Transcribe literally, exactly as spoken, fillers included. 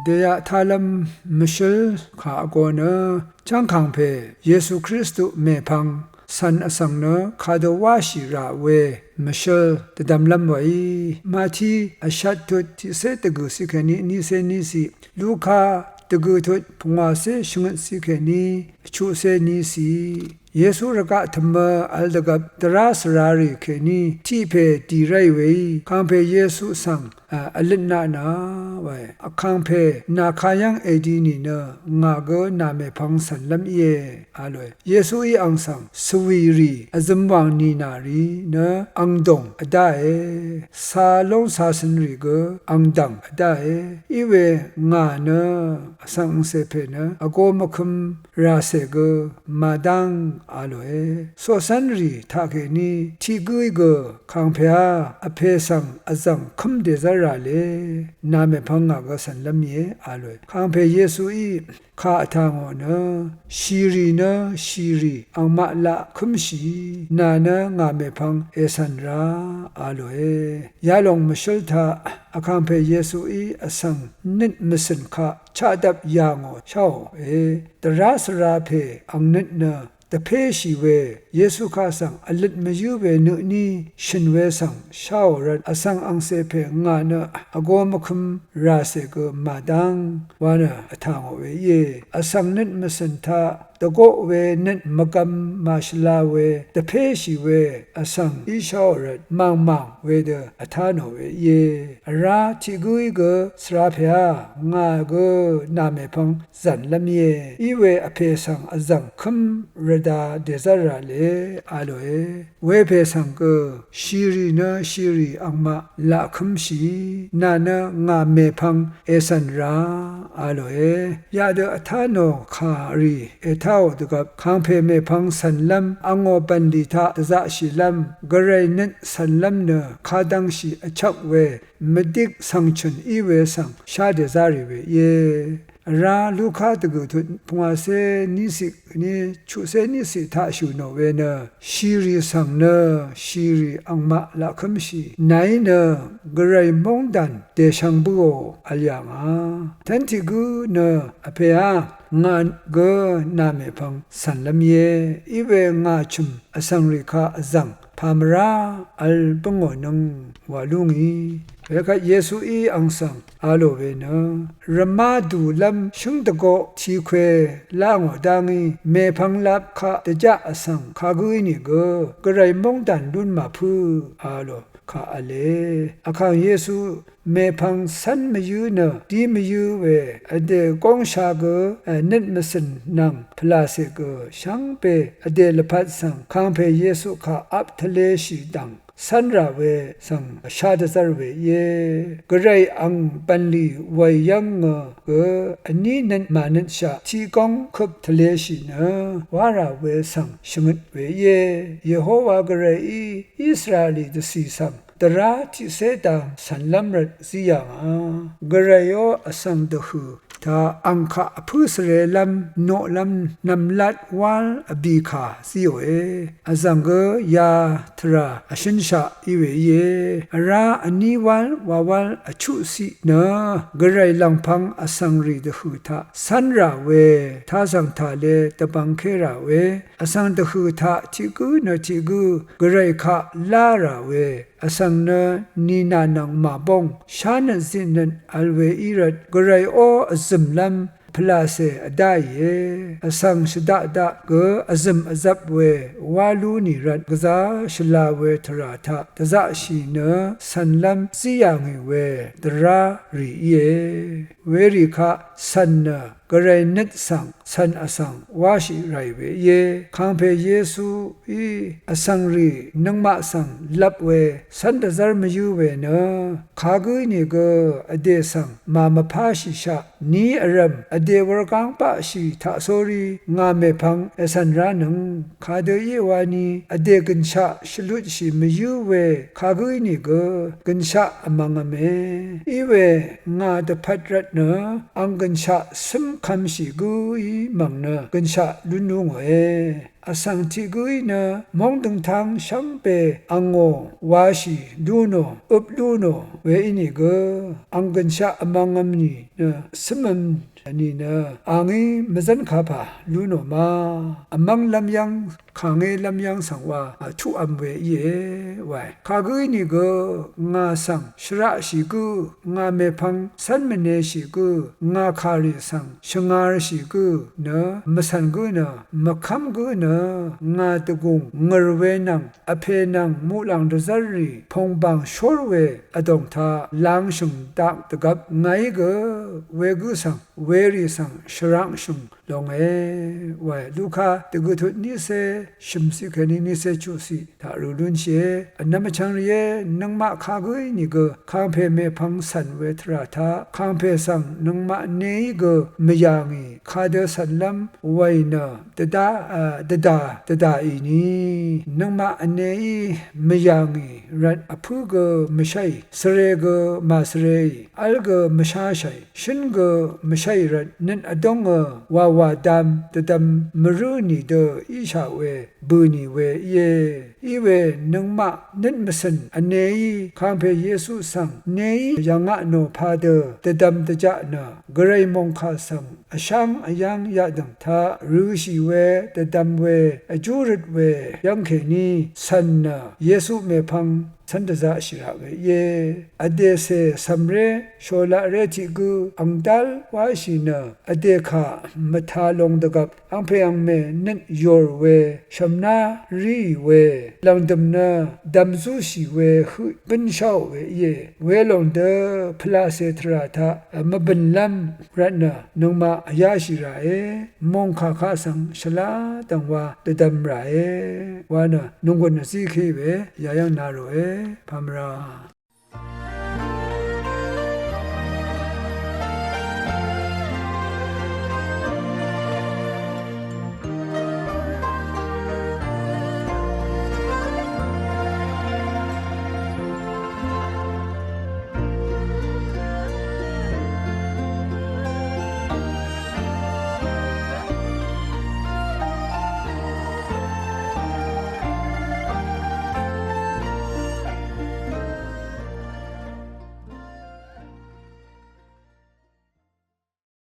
Dèyaq talv̄m mvshǿl kà vgō nø chv́ng kàngpè Yesu Kristu mèpvng cv̀n vsvng nø kadø wáshì rà we mvshǿl dvdvmlv́m wèí. Mati vshvt tut tiqcé dvgø̀ ciq kèní vnícé níciq, Luka dvgø̀ tut pungwàcé shvngøt ciq kèní vchuqcé níciq. Yesu rvgaq tø̀mø vl dvgvp dvrá svrarì kèní tiq pè dì ráì weí kàngpè Yesu svng vløtna nà wae. Vkàngpè nà kayv́ng èdi nìnø ngà gø nà mèpvng cv̀nlv́m íe a lòe. Yesuí ang svng svwìrì vzømwàng nìnà rì nø angdòng vdáe. Ca lóng cacønrì gø angdv̀ng vdáe. Iwe ngà nø vsvng angcè pè nø vgō mvkø̄m ràcè gø màdáng a lòe. Coqcv́nrì taqkèní tiq gǿí gø kàngpèá vpè svng vzv̀ng kǿm dèzv́r rà le, nà mèpvng ngà gø cv̀nlv́m íe a lòe. Kàngpè Yesuí kà vtà ngò nø shìrì nø shìrì angmaq laq kǿmshì, nà nø ngà mèpvng ècv̀n ra a lòe. Yalòng mvshǿl taq vkàngpè Yesuí vsvng nøt mvcø̀n kaq chaqdvp yà ngò sháòe. Dvrá svra pè ang nøt nø dvpéshì we Yesu kaq svng vløt mvyǿ we nø tní shø̀n we svng sháò rvt vsvng angcè pè ngà nø vgō mvkø̄m ràcè gø màdáng wa nø vtà ngò we íe. Vsvng nøt mvcø̀n taq dvgoq we nøt mvgvm màshvla we dvpéshì we vsvng í sháò rvt màngmàng wedø vtá nò we íe. Vrá tiq gǿí gø svra pèá ngà gø nà mèpvng zv̀nlv́m íe. Iwe vpè svng vzv̀ng kǿm rvdā dèzv́r rà le a lòe. Wepè svng gø shìrì nø shìrì angmaq laq kǿmshì, nà nø ngà mèpvng ècv̀n ra a lòe. Yadø vtá nò kàrì ètáò dvgvp kàngpè mèpvng cv̀nlv́m angò bv̀nlì taq dvzaqshìlv́m gvray nøt cv̀nlv́m nø kadvngshì vchvk we mvdik cv̀ngchø̀n í we svng shá dèzá rì we íe. Vrá Luka dvgø̀ tut pungwàcé níciq kèní chuqcé níciq taq shø̀ nò we nø shìrì svng nø shìrì angmaq laq kǿmshì nàí nø gvray móngdàn dèshvng bǿò vl yà ngà. Tv́n tiq gǿ nø vpèá ngà gø nà mèpvng cv̀nlv́m íe. Iwe ngà chø̀m vsvngrì kaq vzv̀ng pà mvrá vl bǿngò nøng wa lú ngì. Wekvt Yesuí ang svng a lò we nø rvmá dùlv́m shǿng dvgoq tikwe lá ngò dá ngí mèpvng lap kaq dvjaq vsvng kagǿ ínìgø gvray móngdàn lún màpǿ a lò kaq v̄le. Vkàng Yesu mèpvng cv́n mvyǿ nø dí mvyǿ we vdè góngsha gø nøt mvcø̀n nvng pvlàcè gø shvngbe vdè lvpat svng kàngpè Yesu kaq ap tvleshì dv̀ng cv́n rà we svng shá dvzv́r we íe. Gvray ang bv̀nlì wèí yv́ngø gø vní nøt mànøtshaq tiq góng køp tvleshì nø wá rà we svng shvngøt we íe. Yehowa Gvrayí Israelí dvcì svng dvrá tiqcé dang cv̀nlv́m rvt zí yà ngà. Gvrayó vsvng dvhø̀ taq ang kaq vpǿ svrelv́m noqlv́m nv̀mlat wál vbìkà zíòe. Vzv̀ng gø ya tvrà vshǿnshaq í we íe. Vrá vní wál wawál vchuqciq nø gvray lv̀ngpv̄ng vsvngrì dvhø̀ taq cv́n rà we tazv̀ng tàle dvbvngké rà we vsvng dvhø̀ taq tiq gǿ nø tiq gǿ gvray kaq lá rà we vsvng nø nìnà nvng màbóng shánøt zitnøt vl we í rvt gvrayó vzø̀mlv́m pvlàcè vdáìe. Vsvng shvdaq daq gø vzø̀m vzvp we wá lú nì rvt gvzá shvla we tvrà taq dvzaqshì nø cv̀nlv́m zí yà ngì we dvrá rì íe. Werì kaq cv̀n nø gvray nøt svng cv̀n vsvng wáshì ràì we íe. Kàngpè Yesuí vsvngrì nøngmaq svng lvp we cv́n dvzv́r mvyǿ we nø kagǿ nìgø vdè svng màmvpáshìshaq ní vrv̀m vdè wurgáng baqshì taqsórí ngà mèpvng ècv̀n ránøng kadø íe wani vdè gø̀nshaq shvlutshì mvyǿ we kagǿ nìgø gø̀nshaq vmvngv̄me. Iwe ngà dvpvt rvtnø ang gø̀nshaq cǿm kv̄mshì gǿí mv̀ng nø gø̀nshaq lún lú ngòe. vsvng tiq gǿí nø móng døngtáng shvngbe angò washì lú nò øp lú nò we ínìgø ang gønshaq vmvngvm nì nø cǿmvm nìnø angí mvzv́n kapà lú nò ma vmv́nglv́m yv́ng kàngélv́m yv́ng svng wa vtuqvm we íe wae. Kagǿí nìgø ngà svng shvraqshì gǿ, ngà mèpvng cv́n mvneshì gǿ, ngà kàrì svng shvngarshì gǿ nø mvcv̀n gǿ nø mvkv́m gǿ nø ngà dvgùng ngø̀r we nvng vpè nvng muqlàng dvzv́rrì pòngbàng shór we vdòng taq langshø̀ng dak dvgvp ngàí gø wegǿ svng werì svng shvraqshø̀ng longe wae. Luka dvgø̀ tut niqcé shø̀mciq kèní niqcé chuqciq taq rø lúnshìe. Vnvm vchvng rìé, nøngmaq kagǿí nìgø kàngpè mèpvng cv̀n we tvrà taq kàngpè svng nøngmaq neí gø mvyà ngì kadø cv̀nlv́m wàì nø dvdá dvdà dvdàì ni nøngmaq vneí mvyà ngì rvt vpǿ gø mvsháì, svre gø màsvreì, v́l gø mvsháshàì, shǿn gø mvsháì rvt nøt vdóngø wàwà dam dvdvm mvrǿ nìdø íshaq we bø̀nì we íe. Iwe nøngmaq nøt mvcø̀n vneí kàngpè Yesu svng neí yv̀ngaq nò padø dvdvm dvjaq nø gvray mòngkà svng vsháng vyáng yaqdø̀ng taq rø̄shì we dvdvm we vjú røt we yv́ng kèní cv̀n nø Yesu mèpvng cv́n dvzaqshì raq we íe. Vdècè cv̀mré shòlaqré tiq gǿ angdál wáshì nø vdè kà mvtā long dvgvp angpè angmè nøt yòr we shv̀mná ríì we lv̀ngdø̀m nø dv̀mzúshì we høq bǿnsháò we íe. Welòng dø pvlaqcè tvrà taq mvbø̀nlv́m rvtnø nøngmaq vyáshì ràe. Mòngkà kaq svng shvlá dv̀ngwa dvdvm ràe wa nø nònggùn vzíké we yayv́ng na ròe pamvra